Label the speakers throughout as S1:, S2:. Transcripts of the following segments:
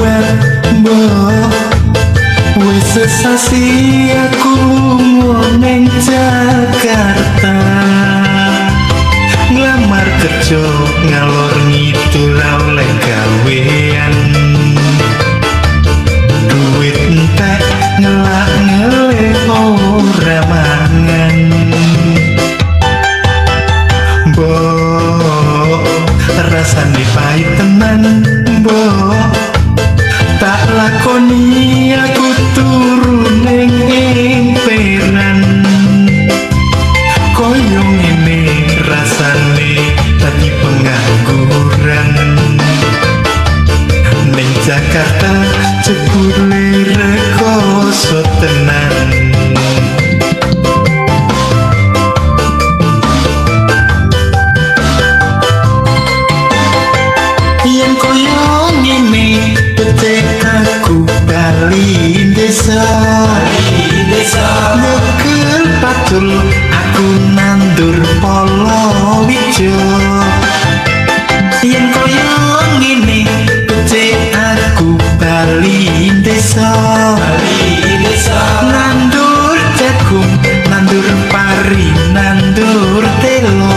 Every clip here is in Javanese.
S1: kuat, mbok. Wis sesasi aku lunga ning Jakarta, nglamar kerja ngalor ngidul ra oleh gawean. Duit entek ngelak ngelih ora mangan. Mbok, rasane pahit tenan, mbok. Tak lakoni aku turu ning emperan. Koyo ngene rasane dadi pengangguran. Ning Jakarta jebule rekoso tenan. Yen koyo ngene becik aku bali desa. Nyekel pacul aku nandur palawija. Yen koyo ngene becik aku bali desa. Nandur jagung, nandur pari, nandur telo.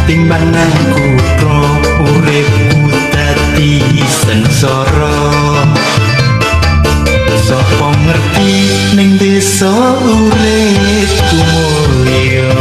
S1: Timbang nang kutha uripku dadi sengsara. Sopo ngerti ning desa uripku mulya.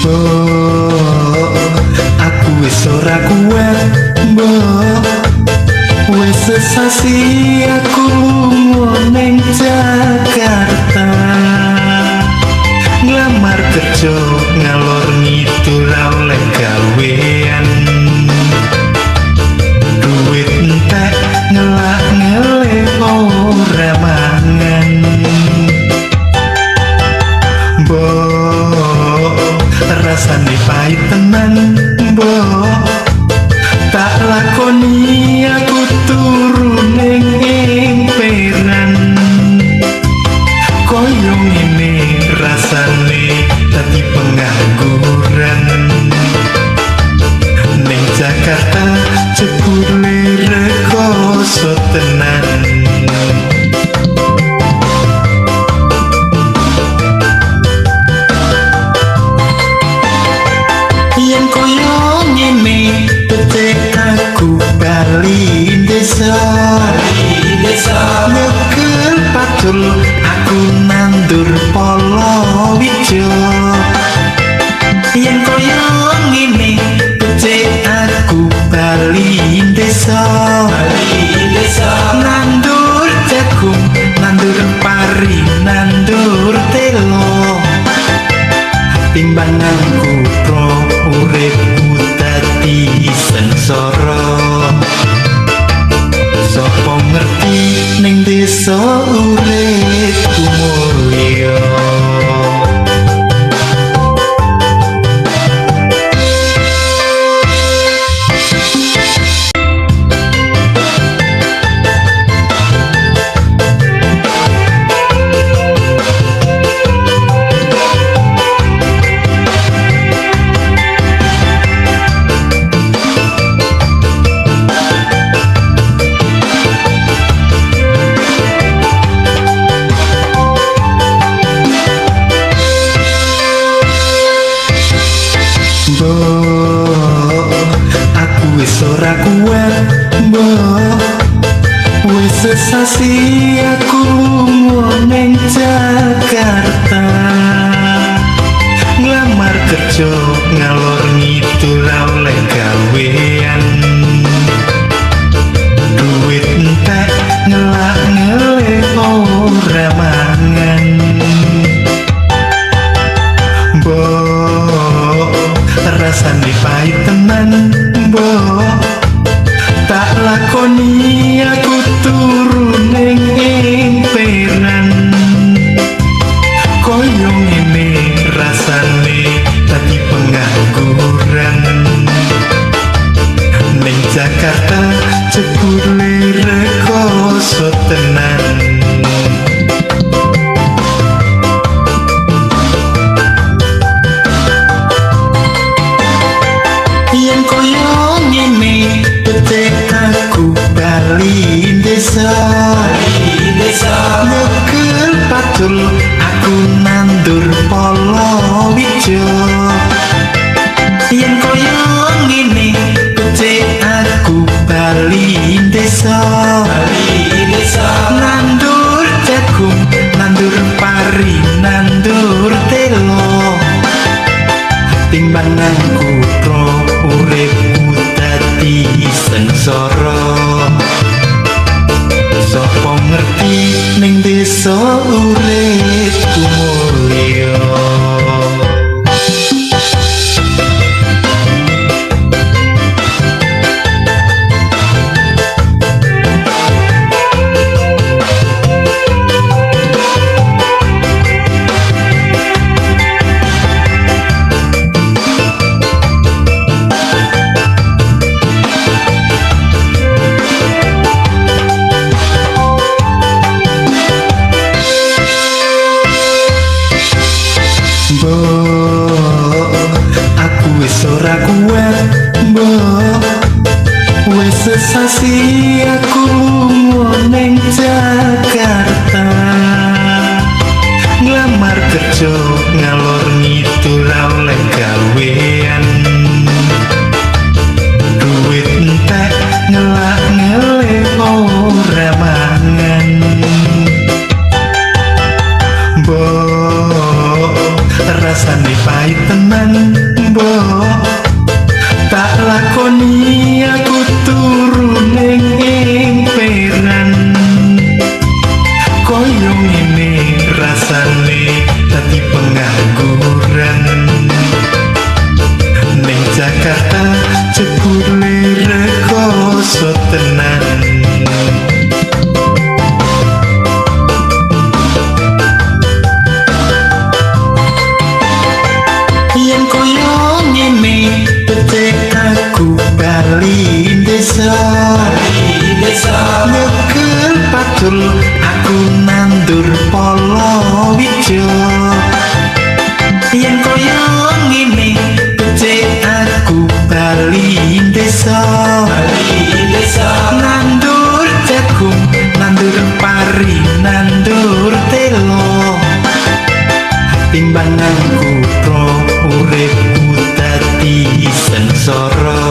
S1: Mbok, aku wis ora kuat, mbok. Wis sesasi aku lunga ning Jakarta, nglamar kerja ngalor ngidul ra oleh gawean. Duit entek ngelak ngelih ora mangan. Mbok, rasane pahit tenan, mbok. Tak lakoni aku turu ning emperan. Koyo ngene rasane dadi pengangguran. Ning Jakarta jebule rekoso tenan. Yen koyo ngene becik aku bali desa. Nyekel pacul aku nandur palawija. Yen koyo ngene becik aku bali desa. Nandur jagung, nandur pari, nandur telo. Timbang nang kutha uripku dadi sengsara. Sopo ngerti ning desa uripku mulya. Mbok, aku wis ora kuat, mbok. Wis sesasi aku lunga ning Jakarta, nglamar kerja ngalor ngidul ra oleh gawean. Duit entek ngelak ngelih ora mangan. Mbok, rasane pahit tenan, mbok. Tak lakoni jebule rekoso tenan. Yen koyo ngene becik aku bali desa, nyekel patul aku nandur palawija. Yen koyo ngene becik aku bali desa, nandur jagung, nandur pari, nandur telo. Timbang nang kutha uripku dadi sengsara. Sapa ngerti ning desa uripku mulya. Mbok, aku wis ora kuat, mbok. Wis sesasi aku lunga ning Jakarta, nglamar kerja ngalor ngidul ra oleh gawean. Duit entek ngelak ngelih ora mangan. Mbok, rasane pahit tenan, mbok. Tak lakoni aku turu ning emperan. Koyo ngene rasane dadi pengangguran. Ning Jakarta jebule rekoso tenan. Yen koyo ngene becik aku bali desa, nyekel patul aku nandur palawija. Yen koyo ngene becik aku bali desa, nandur jagung, nandur pari, nandur telo. Timbang nang kutha uripku dadi sengsara.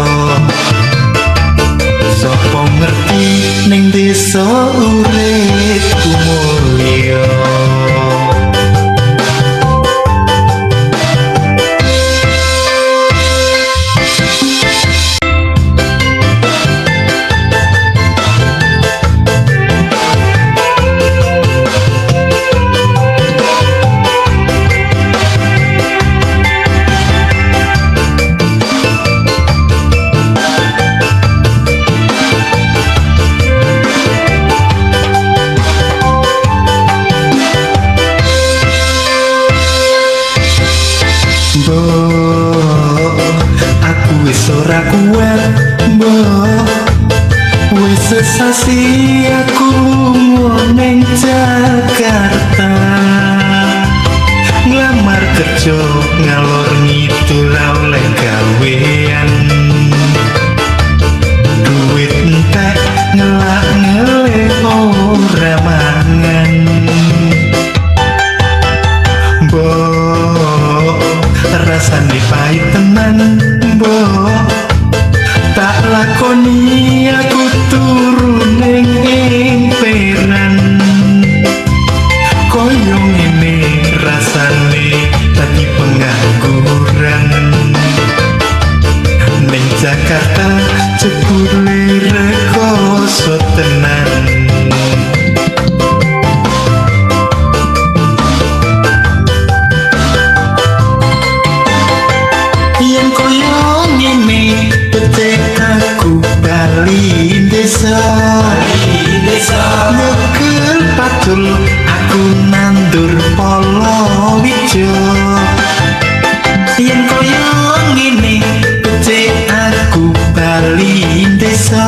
S1: Sapa ngerti ning desa uripku mulya. Mbok, aku wis ora kuat, mbok. Wis sesasi aku lunga ning Jakarta, nglamar kerja ngalor ngidul ra oleh gawean. Duit entek ngelak ngelih ora mangan. Mbok, rasane pahit tenan, mbok. Tak lakoni aku turu ning emperan. Koyo ngene rasane dadi pengangguran. Ning Jakarta jebule rekoso tenan. Yen koyo ngene becik aku bali desa, nyekel patul aku nandur palawija. Yen koyo ngene becik aku bali desa,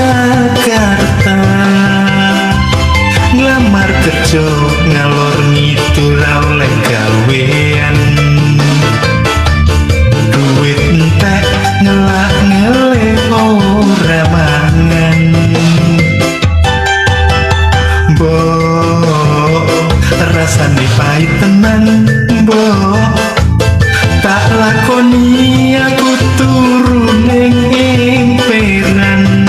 S1: Jakarta. Nglamar kerja ngalor ngidul ra oleh gawean. Duit entek ngelak ngelih ora mangan. Mbok rasane pahit tenan, mbok tak lakoni aku turu ning emperan.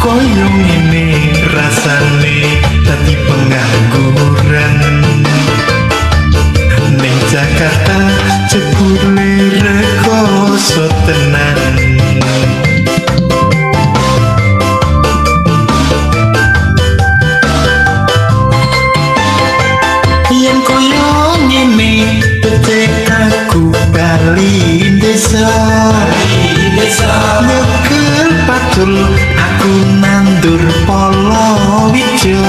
S1: Koyo ngene rasane dadi pengangguran. Ning Jakarta jebule rekoso tenan. Yen koyo ngene becik aku bali desa. Nyekel pacul aku nandur palawija.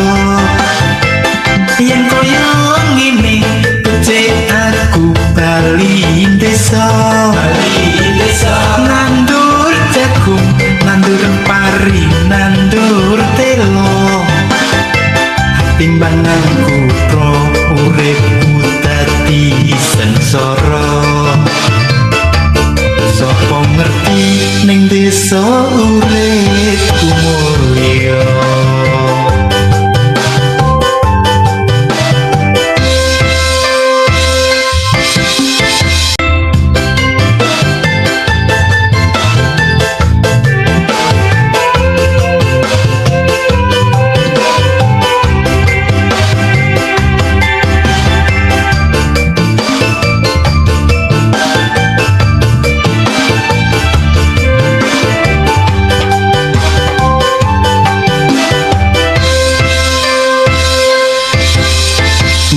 S1: Yen koyo ngene becik aku bali desa. Nandur jagung, nandur pari, nandur telo. Timbang nang kutha uripku dadi sengsara. Sopo ngerti ning desa uripku mulya.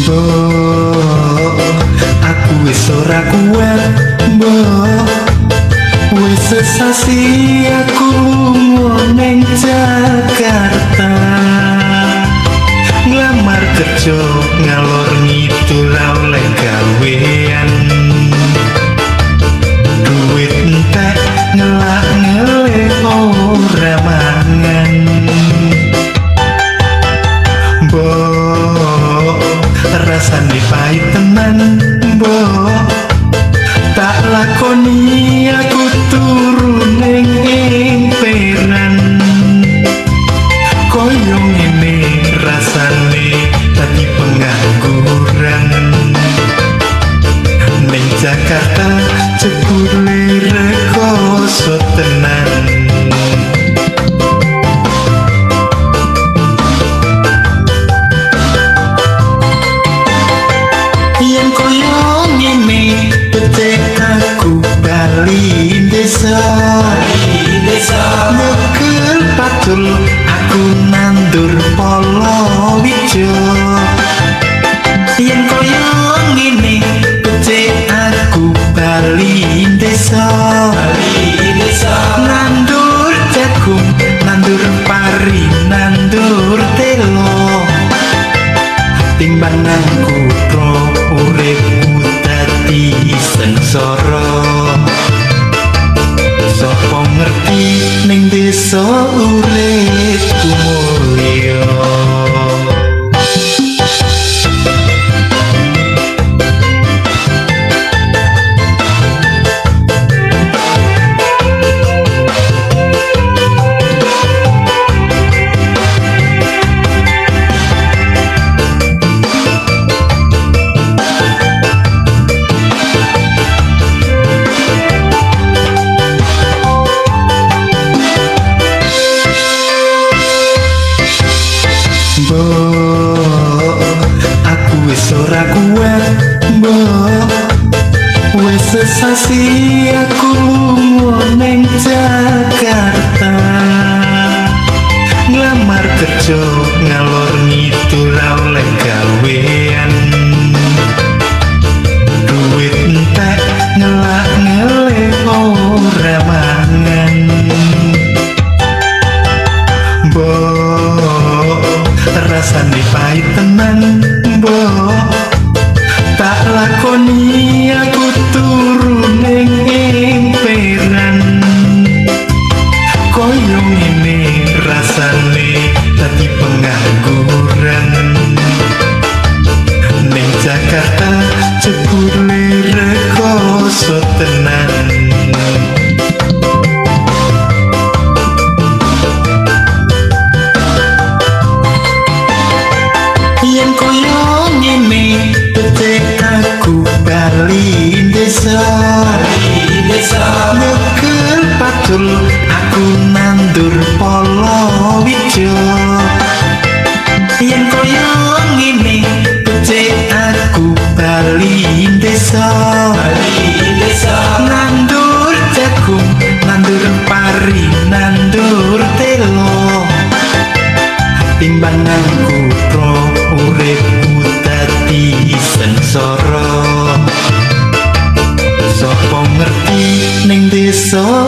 S1: Mbok, aku wis ora kuat, mbok. Wis sesasi aku lunga ning Jakarta. Nglamar kerja ngalor ngidul ra oleh gawean. Duit entek ngelak ngelih ora mangan. Mbok rasane pahit tenan, mbok tak lakoni aku turu ning emperan. Koyo ngene rasane dadi pengangguran. Ning Jakarta jebule rekoso tenan. Yen koyo ngene becik aku bali desa. Nyekel pacul aku nandur palawija. Yen koyo ngene becik aku bali desa. Nandur jagung, nandur pari, nandur telo. Timbang nang kutha uripku dadi sengsara. Sopo ngerti ning desa uripku mulya. Mbok, aku wis ora kuat, mbok. Wis sesasi aku lunga ning Jakarta. Nglamar kerja ngalor ngidul ra oleh gawean. Duit entek ngelak ngelih ora mangan. Mbok rasane pahit tenan, mbok tak lakoni aku turu ning emperan. Koyo ngene rasane dadi pengangguran. Ning Jakarta jebule rekoso tenan. Yen koyo ngene becik aku bali desa, nyekel pacul aku nandur palawija. Yen koyo ngene becik aku bali desa, nandur jagung, nandur pari, nandur telo. Timbang nang kutha uripku dadi sengsara. Sapa ngerti ning desa